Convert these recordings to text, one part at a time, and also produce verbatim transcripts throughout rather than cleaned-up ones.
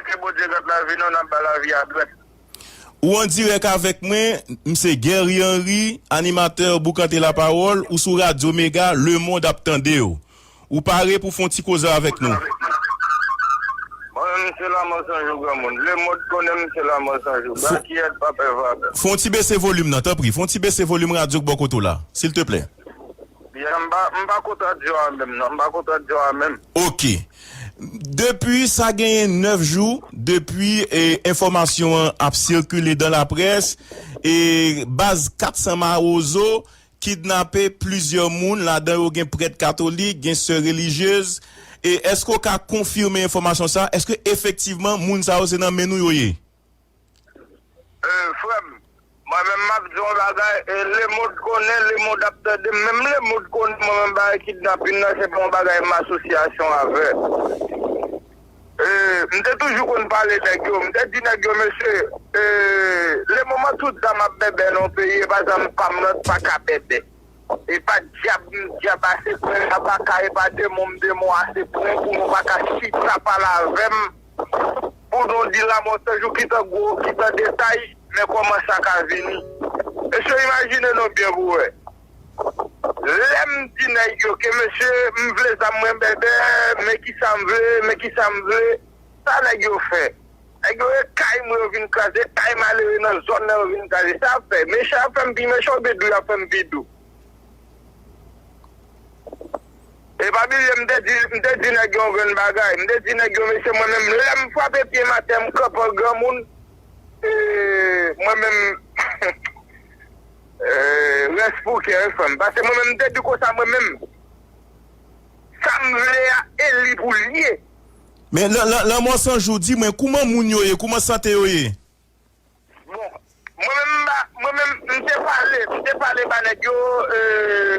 Ke Bondye gad lavi nou, n ap ba lavi a dwèt. Ou an dirèk avèk mwen, m se Guerrier Henry, animatè Boukante Lapawòl, ou sou Radyo Mega, lemonn ap tande w. Ou pare pou fè yon ti koze avèk nou? Mwen menm se Lanmò San Jou granmoun. Lemonn konnen m se Lanmò San Jou. Fo- Bakiyèt pa pè vagabon. Fè yon ti bese volim nan, tanpri. Fè yon ti bese volim radyo k bò kote w la, silteplè. Byen, m pa, m pa kontan di w a menm, non. M pa kontan di w a menm. Ok. Depi sa genyen nèf jou, depi, e, enfòmasyon an ap sikile dan laprès, e, baz kat san Mawozo kidnape plizyè moun, ladan yo gen prèt katolik, gen sè relijyez. E èske w ka konfime enfòmasyon sa? Èske efektivman moun sa yo se nan men nou yo ye? E, frè m, mwen menm m ap di yon bagay, e, lemonn konnen, lemonn ap tande m, menm lemonn konnen mwen menm bagay kidnapin nan, se pa yon bagay m asosyasyon avè. E, m te toujou konn pale nèg yo, m te di nèg yo, mesye, e, lemoman tout zam ap bèbè nan yon peyi, e pa zam pa m nan pa ka bèbè. E pa dyab, m dyab ase pwen, a pa ka, e pa demon, m demon ase pwen pou nou pa ka chita pale avè m. Pou nou di Lanmò San Jou ki tan gwo, ki tan detay, men kòman sa ka vini. Mesye, imajine nou byen pou wè. Lè m di nèg yo ke mesye, m vle zam mwen bèbè, men kisa m vle, men kisa m vle, sa nèg yo fè. Nèg yo e kay mwen yo vin kraze, kay malere nan zòn nan yo vin kraze. Sa ap fè, mechan ap fè m pi mechan, oubyen dou y ap fè m pi dou? E pa bliye, m te di, m te di nèg yo yon grenn bagay. M te di nèg yo, mesye, mwen menm, lè m frape pye m atè, m kanpe an granmoun, e, mwen menm, e, rès pou kè, wi, frè m. Paske mwen menm, m te di konsa, mwen menm, sa m vle a, e li pou l ye. Men, Lan-, Lan-, Lanmò San Jou, di mwen, kouman moun yo ye, kouman sante yo ye? Bon, mwen menm, m pa, mwen menm, m te pale, m te pale ba nèg yo, e,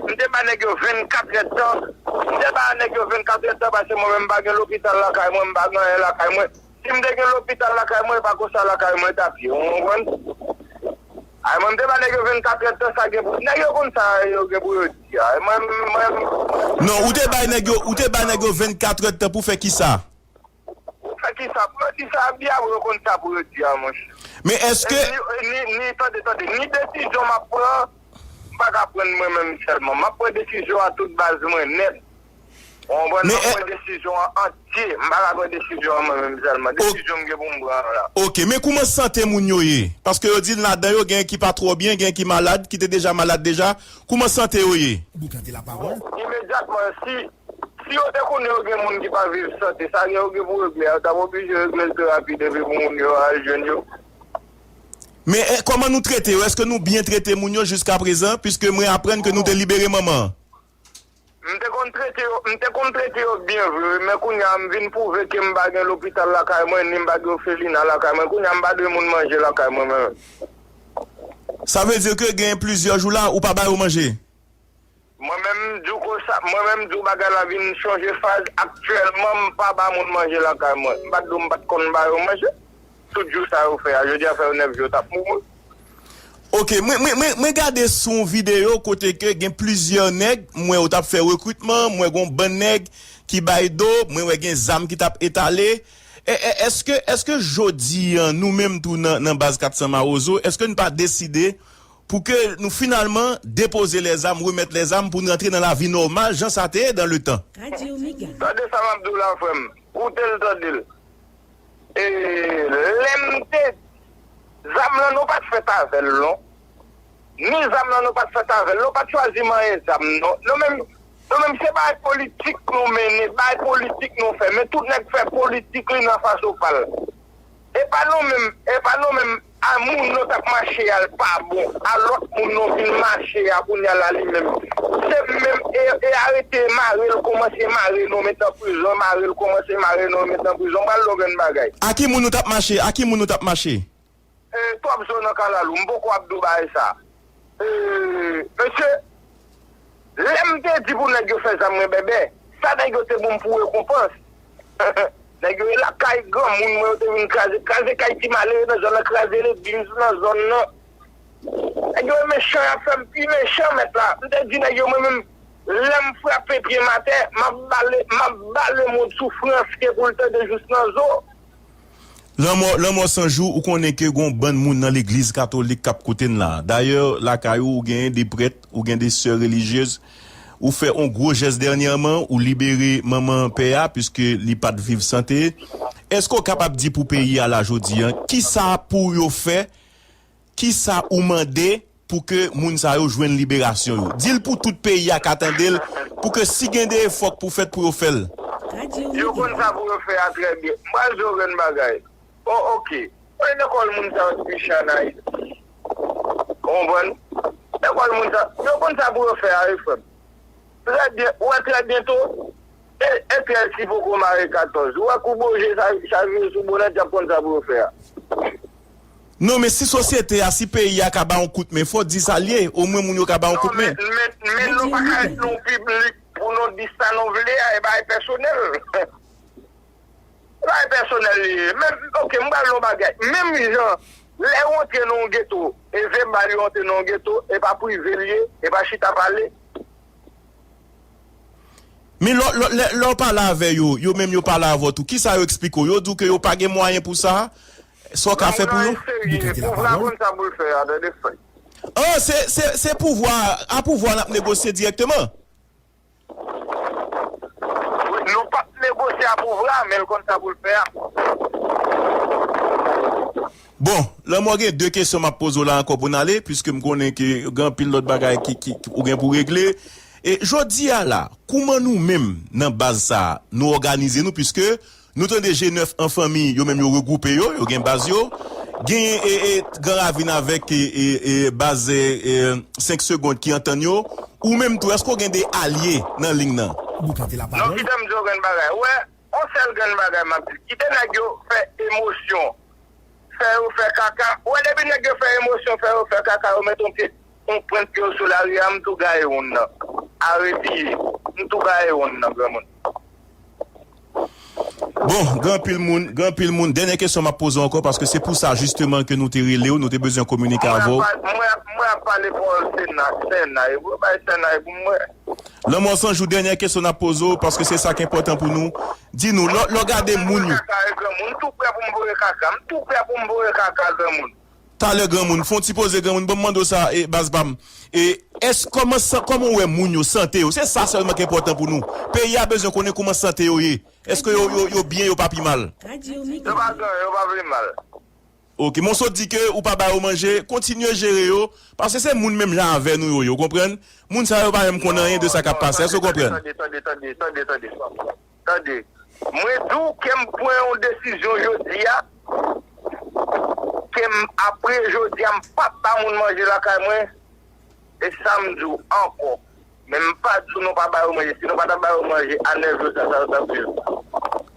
m te ba nèg yo vennkat èdtan. M te ba nèg yo vennkat èdtan paske mwen menm, m pa gen lopital lakay mwen, m pa gen anyen lakay mwen. Si m te gen lopital lakay mwen, e pa konsa lakay mwen t ap ye, ou konprann? Ay, mwen, m te ba nèg yo vennkat èdtan, sa gen pou, nèg yo konn sa yo gen pou yo di a. Mwen, mwen, Non, ou te bay nèg yo, ou te bay nèg yo vennkat èdtan pou fè kisa? Pou fè kisa? Pou yo di sa, byen, yo konn sa pou yo di a, monchè. Men èske E ni, ni, ni, tande, tande, ni desizyon m ap pran, m pa ka pran mwen menm sèlman. M ap pran desizyon a tout baz mwen nèt. Ou konprann? Men M ap e- pran desizyon an antye. M pa ka pran desizyon an mwen menm sèlman. Ok. Desizyon m gen pou m pran an la. Ok, men kouman sante moun yo ye? Paske yo di ladan yo gen ki pa twò byen, gen ki malad, ki te deja malad deja. Kouman sante yo ye? Boukante lapawòl. Imedyatman, si, si yo te konnen yo gen moun ki pa viv sante, sa gen yo gen pou regle a, yo t ap oblije regle l pi rapid epi pou moun yo al jwenn yo. Men, e, kòman nou trete yo? Èske nou byen trete moun yo jiskaprezan? Piske mwen aprann ke nou te libere manman an. M te konn trete yo, m te konn trete yo byen vre, wi, men kounye a m vin pwouve ke m pa gen lopital lakay mwen, ni m pa gen òfelina lakay mwen. Kounye a m pa dwe moun manje lakay mwen, mwen menm. Sa vle di ke gen plizyè jou la, ou pa ba yo manje? Mwen menm, m di w konsa, mwen menm, m di w bagay la vin chanje faz. Aktyèlman, m pa ba moun manje lakay mwen. M pa t di w m pa t konn ba yo manje. Tout jou sa yo fè a, jodi a fè yo nèf jou, yo t ap mouri. Ok, mwen, mwen, mwen, mwen gade sou yon videyo kote ke gen plizyè nèg, m wè yo t ap fè rekritman, m wè gen yon bann nèg ki bay do, mwen wè gen zam ki t ap etale. E, e, èske, èske jodi a, nou menm tou nan, nan baz kat san Mawozo, èske n pa deside pou ke nou finalman depoze lèzam, remèt lèzam pou n rantre nan lavi nòmal, jan sa te ye dan letan? Radyo Mega. Tande sa m ap di w la, frè m. Koute l, tande l. E, lè m te, zam lan, nou pa t fèt avè l, non. Ni zam lan, nou pa t fèt avè l. Nou pa t chwazi manyen zam, non. Nou menm, nou menm, se bagay politik nou mennen, bagay politik nou fè. Men tout nèg fè politik li nan fason pa l. E pa nou menm, e pa nou menm, a moun nou t ap mache a l pa bon, a lòt moun nou vin mache a kounye a la li menm. Se menm, e, e arete mare l, kòmanse mare nou met nan prizon, mare l, kòmanse mare nou met nan prizon. M pral di w yon grenn bagay. A ki moun nou t ap mache? A ki moun nou t ap mache? E, twòp zo nan kalalou, m poko ap di w bagay sa. E, mesye, lè m te di pou nèg yo fè zam mwen bèbè, sa nèg yo te ban m pou rekonpans? Nèg yo e lakay granmoun mwen, yo te vin kraze, kraze kay ti malere nan zòn nan, kraze legliz nan zòn nan. Nèg yo e mechan, y ap fè m pi mechan, mèt la. M te di nèg yo, mwen menm, lè m frape pye m atè, m ap bale, m ap bale moun soufrans ke pou l tande jous nan zo. Lanmò, Lanmò San Jou, ou konnen ke gon bann moun nan legliz katolik k ap koute n la. Dayè, lakay ou, ou genyen de prèt, ou gen de sè relijyez. Ou fè yon gwo jès dènyèman, ou libere manman pè a, piske li pa t viv sante. Èske w kapab di pou peyi a la jodi a, kisa pou yo fè, kisa ou mande pou ke moun sa yo jwenn liberasyon yo? Di l pou tout peyi a ka tande l, pou ke si gen de efò k pou fèt pou yo fè l. Yo konn sa pou yo fè a trè byen. M pral di w yon grenn bagay. O, oke. Mwen lekòl moun sa yo t piche ann Ayiti. Ou konprann? Lekòl moun sa, yo konn sa pou yo fè a, wi, frè m. Trè byen, ou wè trè byento, e, e trèz ki poko mare katòz. Ou wè kou boje sa, sa vire sou bonèt, y ap konn sa pou yo fè a. Non, men si sosyete a, si peyi a ka ba yon kout men, fò w di sa l ye, omwen moun yo ka ba yon kout men. Non, men, men, men nou pa ka ret nan yon piblik pou nou di sa nou vle a, e bagay pèsonèl. Bagay pèsonèl li ye. Menm, oke, m pral di w yon bagay. Menm jan, lè yo antre nan yon geto, e vèbal yo antre nan yon geto, e pa prive l ye, e pa chita pale. Men lè, lè, lè, lè w pale avè yo, yo menm yo pale avè w tou. Kisa yo eksplike w? Yo di w ke yo pa gen mwayen pou sa? Sa w ka fè pou yo? Serye, pouvwa konn sa pou l fè a, tande frè. Oh, se, se, se pouvwa, a pouvwa n ap negosye dirèkteman. Wi, nou p ap negosye a pouvwa, men l konn sa pou l fè a. Bon, Lanmò, gen de kesyon m ap poze w la ankò pou n ale, piske m konnen ke gen anpil lòt bagay ki, ki, ki ou gen pou regle. E jodi a la, kouman nou menm nan baz sa a, nou òganize nou, piske nou tande G nèf an fanmi, yo menm yo regwoupe yo, yo gen baz yo. Genyen e, e, Gran Ravin avèk e, e, e, baz e, e, senk Segond ki antann yo. Ou menm tou, èske w gen de alye nan liy nan? Non, kite m di w grenn bagay. Ou wè, yon sèl grenn bagay m ap di. Kite nèg yo fè emosyon. Fè yo fè kaka. Ou wè, depi nèg yo fè emosyon, fè yo fè kaka, yo met yon pye, yon pwent pye yo sou lari a, m tou gaye wonn nan. Arepye. M tou gaye wonn nan, granmoun. Bon, gen anpil moun, gen anpil moun. Dènyè kesyon m ap poze w ankò, paske se pou sa jisteman ke nou te rele w, nou te bezwen kominike avè w. Mwen ap, mwen ap, mwen ap pale pawòl Sena, Sena, e pou yo bay Sena, e pou mwen. Lanmò San Jou, dènyè kesyon n ap poze w, paske se sa k enpòtan pou nou. Di nou, lè, lè w gade moun yo. Kaka e granmoun, m tou prè pou m voye kaka, m tou prè pou m voye kaka granmoun. Talè granmoun, fè yon ti poze granmoun, ban m mande w sa, e, baz pa m. E, èske, kòman sa, kòman w wè moun yo, sante yo? Se sa sèlman ki enpòtan pou nou. Peyi a bezwen konnen kòman sante yo ye. Èske yo, yo, yo byen, yo pa pi mal? Yo pa byen, yo pa pi mal. Ok, men w sot di ke ou pa ba yo manje, kontinye jere yo, paske se moun menm jan avè nou yo ye, ou konprann? Moun sa yo pa menm konn anyen de sa k ap pase, èske w konprann? Tande, tande, tande, tande, tande, tande. Tande. Mwen di w ke m pran yon desizyon jodi a, ke m, apre jodi a, m p ap ba moun manje lakay mwen, e sa m di w ankò. Men m pa di w nou pa ba yo manje. Si nou pa ta ba yo manje, a nèf jou sa, sa yo t ap viv.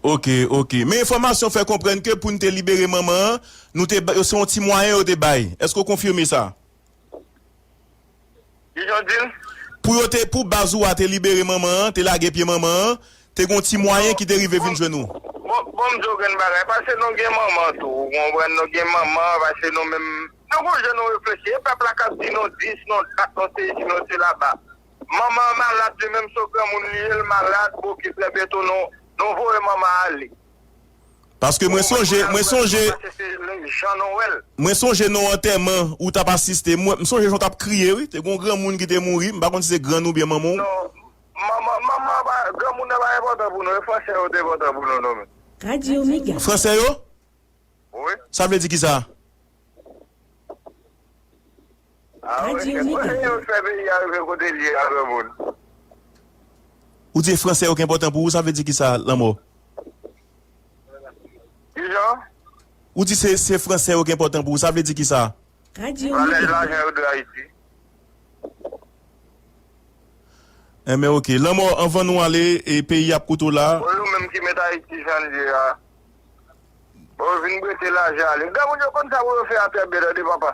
Ok, ok. Men enfòmasyon fè konprann ke pou n te libere manman an, nou te ba, se yon ti mwayen yo te bay. Èske w konfime sa? Kijan w di l? Pou yo te, pou baz ou a te libere manman an, te lage pye manman an, te gon ti mwayen ki te rive vin jwenn ou. Bon, bon, m di w grenn bagay, pase nou gen manman tou, ou konprann, nou gen manman, pase nou menm, nou gon jan nou reflechi, e pèp la k ap di nou dis, nou dat, nou sesi, nou selaba. Manman an malad, li menm se yon granmoun li ye, l malad, bon, ki trè byento nou, nou voye manman ale. Paske mwen sonje, mwen sonje, mwen sonje nan antèman ou t ap asiste. Mwen, m sonje jan w t ap kriye, wi. Te gen yon granmoun ki te mouri. M pa konn si se grann ou byen manman w. Non, manman, manman pa, granmoun nan pa enpòtan pou nou. E fransè yo te enpòtan pou nou, non, men. Radyo Mega. Fransè yo? Wi. Sa vle di kisa? Ah, wi. Radyo Mega. Yo fè peyi a rive kote l ye a, granmoun. Ou di fransè yo ki enpòtan pou ou, sa vle di kisa, Lanmò? Kijan? Ou di se, se fransè yo ki enpòtan pou ou, sa vle di kisa? Radyo Mega. Valè lajan yo de Ayiti. Enben, ok. Lanmò, anvan nou ale, e peyi ap koute w la. Bon, yo menm ki met Ayiti jan l ye a. Bon, yo vin prete lajan ale. Granmoun yo konn sa pou yo fè a trè byen, tande, papa.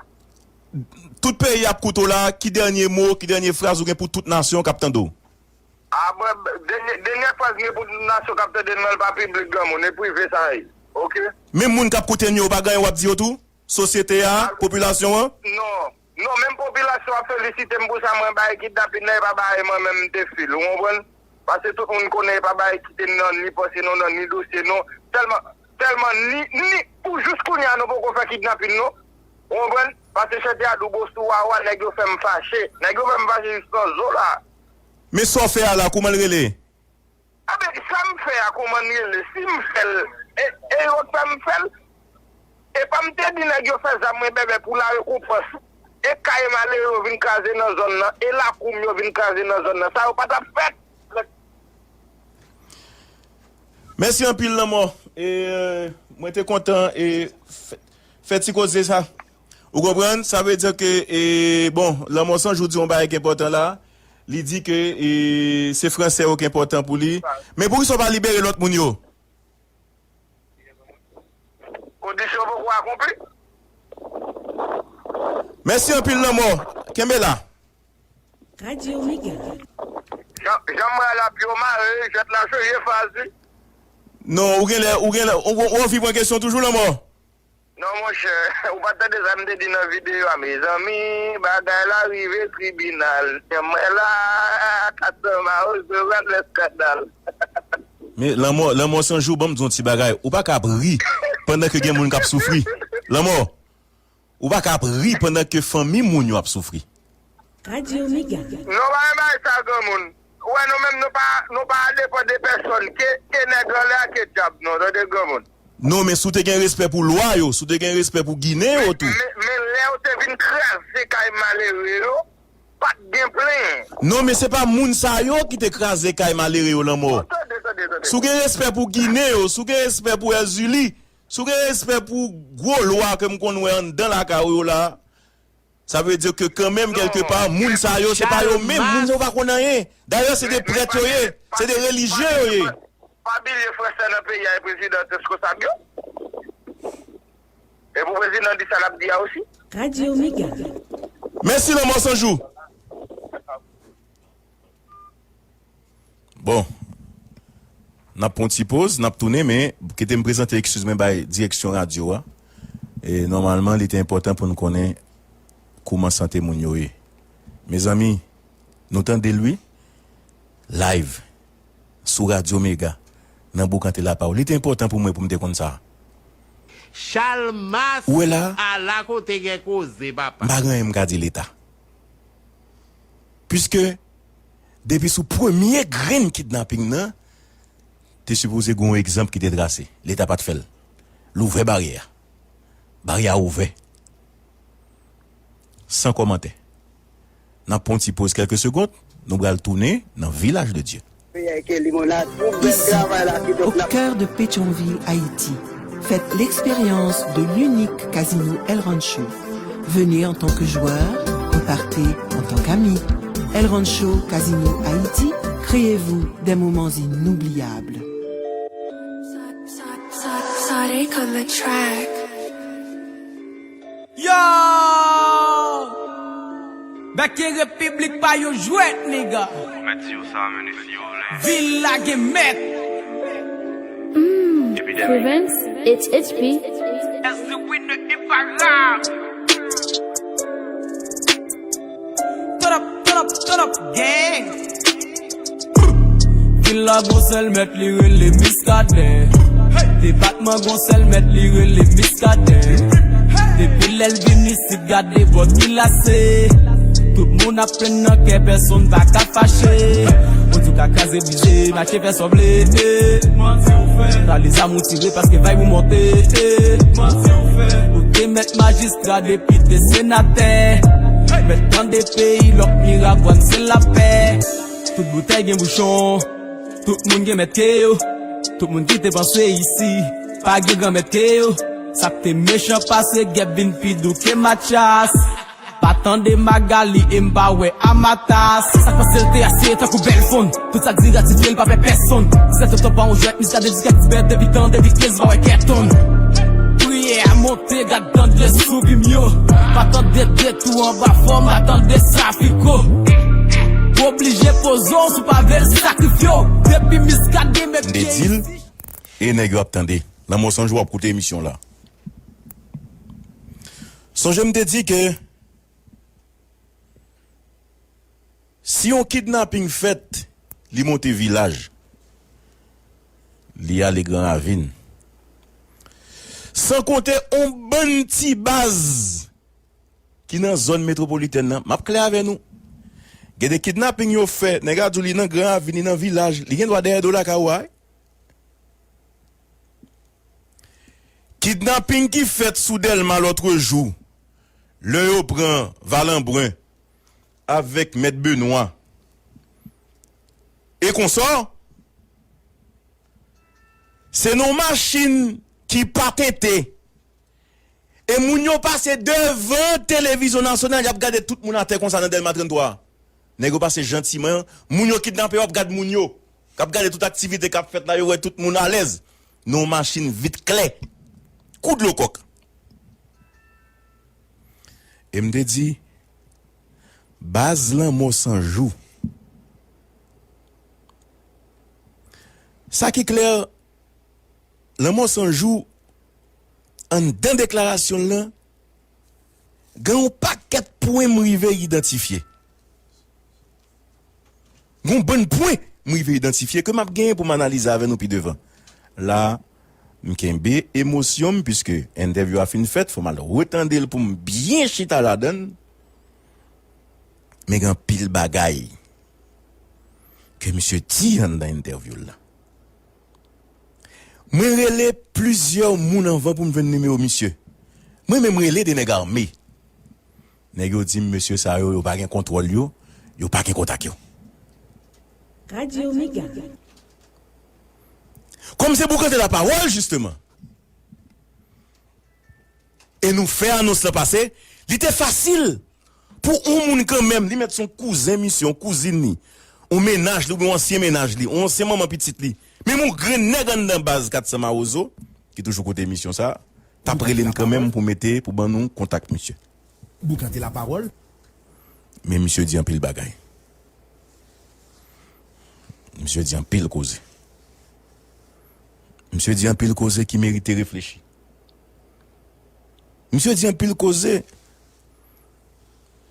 Tout peyi ap koute w la, ki dènye mo, ki dènye fraz ou gen pou tout nasyon k ap tande w? A, bon, dènye, dènye fraz m gen pou tout nasyon k ap tande m nan, l pa piblik, granmoun, e prive sa ye. Ok? Menm moun k ap koute n yo, ou pa gen anyen w ap di yo tou? Sosyete a, popilasyon an? Non. Non, menm popilasyon an ap felisite m pou sa mwen bay kidnapin nan, e pa bay mwen menm m te fè l, ou konprann? Paske tout moun konnen e pa bay kite m nan ni panse nou nan ni dosye nou. Tèlman, tèlman ni, ni Jis kounye a nou poko fè kidnapin non. Ou konprann? Pase chante a dou bosou wawa, nèg yo fè m fache. Nèg yo fè m fache jis nan zo la. Men sa w fè a la, kouman l rele? Enben, sa m fè a, kouman l rele? Si m fè l, e, e yo k fè m fè l? E pa m te di nèg yo fè zam mwen bèbè pou la rekonpans. E kay malere yo vin kraze nan zòn nan, e lakou m yo vin kraze nan zòn nan. Sa yo pa t ap fèt. Mèsi anpil, Lanmò. E, mwen te kontan, e, fè, fè ti koze sa. Ou konprann? Sa vle di ke, e, bon, Lanmò San Jou di yon bagay ki enpòtan la. Li di ke, e, se fransè yo ki enpòtan pou li. Men poukisa w pa libere lòt moun yo? Kondisyon poko akonpli. Mèsi anpil, Lanmò. Kenbe la. Radyo Mega. Jan, jan m wè l ap yo mare, jwèt la chanje faz, wi. Non, ou genlè, ou genlè, ou, ou anvi pran kesyon toujou, Lanmò? Non, monchè, ou pa t tande sa m te di nan videyo a, mezanmi, bagay la rive tribinal. Jan m wè la, Casanova resevwa lèskandal. Men, Lanmò, Lanmò San Jou, ban m di yon ti bagay. Ou pa ka ap ri pandan ke gen moun k ap soufri. Lanmò, ou pa ka ap ri pandan ke fanmi moun yo ap soufri. Radyo Mega. Non, pa yon bagay sa, granmoun. Ou wè, nou menm, nou pa, nou pa depann de pèsonn. Ke, ke nèg anlè a, ke dyab nou, tande, granmoun. Non, men si w te gen respè pou lwa yo, si w te gen respè pou Ginen yo tou. Men, men, men lè yo te vin kraze kay malere yo, pa t gen plenyen. Non, men se pa moun sa yo ki te kraze kay malere yo, Lanmò. Tande, tande, tande. Si w gen respè pou Ginen yo, si w gen respè pou Èzili, si w gen respè pou gwo lwa ke m konn wè anndan lakay ou yo la, sa vle di ke kanmenm, kèlkepa, moun sa yo, se pa yo menm, moun sa yo pa konn anyen. Dayè, se de prèt yo ye, se de relijye yo ye. Pa bliye fransè nan peyi a e prezidan responsab yo. E pou prezidan di sa l ap di a osi. Radyo Mega. Mèsi, Lanmò San Jou. Bon, n ap pran yon ti poz, n ap tounen, men kite m prezante eskiz mwen bay direksyon radyo a. E nòmalman, li te enpòtan pou n konnen kouman sante moun yo ye. Mezanmi, nou tande l wi, live, sou Radyo Mega, nan Boukante Lapawòl. Li te enpòtan pou mwen pou m te konn sa. Chalmas, ou wè la, ala kote gen koze, papa. M pa gen anyen m ka di Leta. Piske, depi sou premye grenn kidnaping nan, te sipoze gen yon egzanp ki te trase. Leta pa t fè l. L ouvè baryè a. Baryè a ouvè. San kòmantè. N ap pran yon ti poz kèlke segond, nou pral tounen nan Vilaj de Dye. Ici, au cœur de Pétion-Ville, Haïti, faites l'expérience de l'unique casino El Rancho. Venez en tant que joueur, repartez en tant qu'ami. El Rancho Casino Haïti, créez-vous des moments inoubliables. Sa-, sa-, Sadik on the track. Yo! Bèk e repiblik pa yon jwèt, nigga. Mèt si yo sa, men si yo vle. Vil la gen mèt. Mm, Epidermis. Prevents H H P. Turn up, turn up, turn up, gang. Vil la gon sèl mèt, li rele Miskaden. Depatman gon sèl mèt, li rele Miskaden. Depi lè l vin isit, gade bò ki lase. Tout moun ap plenn nan kè, pèsonn pa ka fache. Ou di w ka kraze brize, mache fè sa w vle. Sa lezam ou tire paske vay ou monte. Ou te mèt majistra, depite, senatè. Mèt tande peyi, lòk Miragwàn se lapè. Tout boutèy gen bouchon. Tout moun gen mèt ke yo. Tout moun ki te panse isi pa gen gran mèt ke yo. Sa k te mechan pase gèp vin pi dou ke Matyas. Pa tande Magali e m pa wè Amatas. Sa k panse l te ase tankou bèl fonn. Tout sa k di ratifye l pa pè pèsonn. Sèt otan pa yon jwèt, Miskaden jiska Tibèt depi tan depi kenz pa wè kètonn. Priyè a monte, gad tande sou bim yo. Pa tande detou anba fòm, pa tande sa fiko. Oblije poze w si w pa vle l sakrifye w. Depi Miskaden met pye isi. M te di l, e nèg yo ap tande. Lanmò San Jou ap koute emisyon la. Sonje m te di ke si yon kidnaping fèt, li monte Vilaj, li ale Gran Ravin. San konte yon bann ti baz ki nan zòn metwopolitèn nan. M ap klè avè nou. Gen de kidnaping yo fè, nèg la di w li nan Gran Ravin, li nan Vilaj, li gen dwa dèyè do lakay ou a, wi. Kidnaping ki fèt sou Dèlma lòtrejou, lè yo pran Valanbren avèk Mèt Benwa e konsò, se nan yon machin ki patente. E moun yo pase devan televizyon nasyonal, y ap gade tout moun atè konsa nan Dèlma trannntwa. Nèg yo pase jantiman, moun yo kidnape yo ap gad moun yo. K ap gade tout aktivite k ap fèt la, yo wè tout moun alèz. Nan yon machin vit klè. Kou dlo kòk. E m te di, baz Lanmò San Jou. Sa ki klè, Lanmò San Jou, anndan deklarasyon l lan, gen yon pakèt pwen m rive idantifye. Gen yon bann pwen m rive idantifye ke m ap genyen pou m analize avè nou pi devan. La, m kenbe emosyon m, piske entèvyou a fin fèt, fò m al retande l pou m byen chita ladan l. Men gen anpil bagay ke misye di anndan entèvyou l lan. Mwen rele plizyè moun anvan pou m jwenn nimewo misye. Mwen menm rele de nèg ame. Nèg yo di m, mesye sa yo, yo pa gen kontwòl yo, yo pa gen kontak yo. Radio Mega. Kòm se Boukante Lapawòl, jisteman. E nou fè anons lan pase, li te fasil pou yon moun kanmenm, li mèt se yon kouzen misye, yon kouzin li, yon mennaj li, oubyen yon ansyen mennaj li, yon ansyen manman pitit li, menm yon grenn nèg anndan baz kat san Mawozo, ki toujou koute emisyon sa, t ap rele n kanmenm pou mete, pou ban nou kontak misye. Boukante Lapawòl. Men misye di anpil bagay. Misye di anpil koze. Misye di anpil koze ki merite reflechi. Misye di anpil koze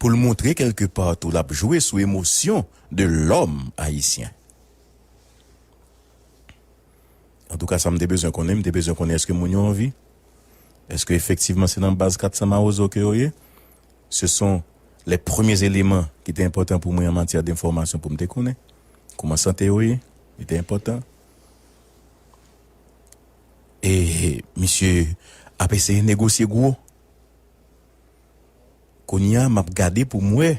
pou l montre kèlke pa tou l ap jwe sou emosyon de lòm ayisyen. Antouka, sa m te bezwen konnen, m te bezwen konnen èske moun yo anvi? Èske efektivman se nan baz kat san Mawozo ke yo ye? Ce sont les premiers éléments ki te enpòtan pou mwen an matyè de enfòmasyon pou m te konnen. Kòman sante yo ye? Li te enpòtan. E misye ap eseye negosye gwo. Kounye a, m ap gade pou m wè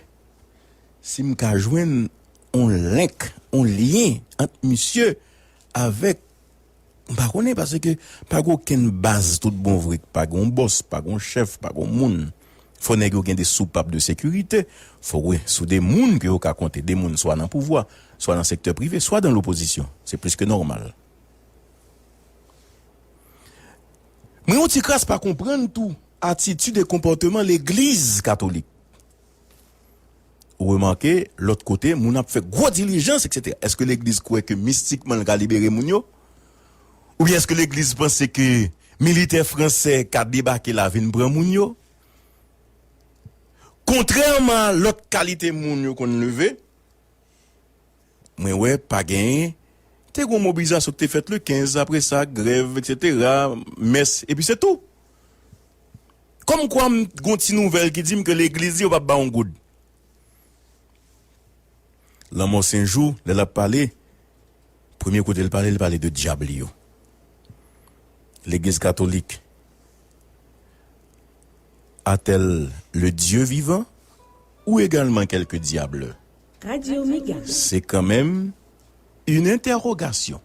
si m ka jwenn yon link, yon lyen ant misye avèk, m pa konnen, paske pa gen okenn baz tout bon vre, pa gen yon bòs, pa gen yon chèf, pa gen yon moun. Fò nèg yo gen de soupap de sekirite, fò w sou de moun ke yo ka konte, de moun swa nan pouvwa, swa nan sektè prive, swa dan lopozisyon. Se plis ke nòmal. Mwen yon ti kras pa konprann tou atitid e konpòteman legliz katolik. Ou remake, lòt kote, moun ap fè gwo dilijans, etsetera. Èske legliz kwè ke mistikman l ka libere moun yo? Oubyen èske legliz panse ke militè fransè ka debake la vin pran moun yo? Kontrèman a lòt kalite moun yo konn leve, mwen wè pa genyen. Te gen yon mobilizasyon ki te fèt le kenz, apre sa, grèv, etsetera, mès, epi se tou. Kòmkwa m gon ti nouvèl ki di m ke legliz yo p ap ba yon goud. Lanmò Senjou, lè l ap pale, premye kote l pale, l pale de dyab li yo. Legliz katolik a-t-elle le Dieu vivant ou également quelques diables? Radio Mega. C'est quand même une interrogation.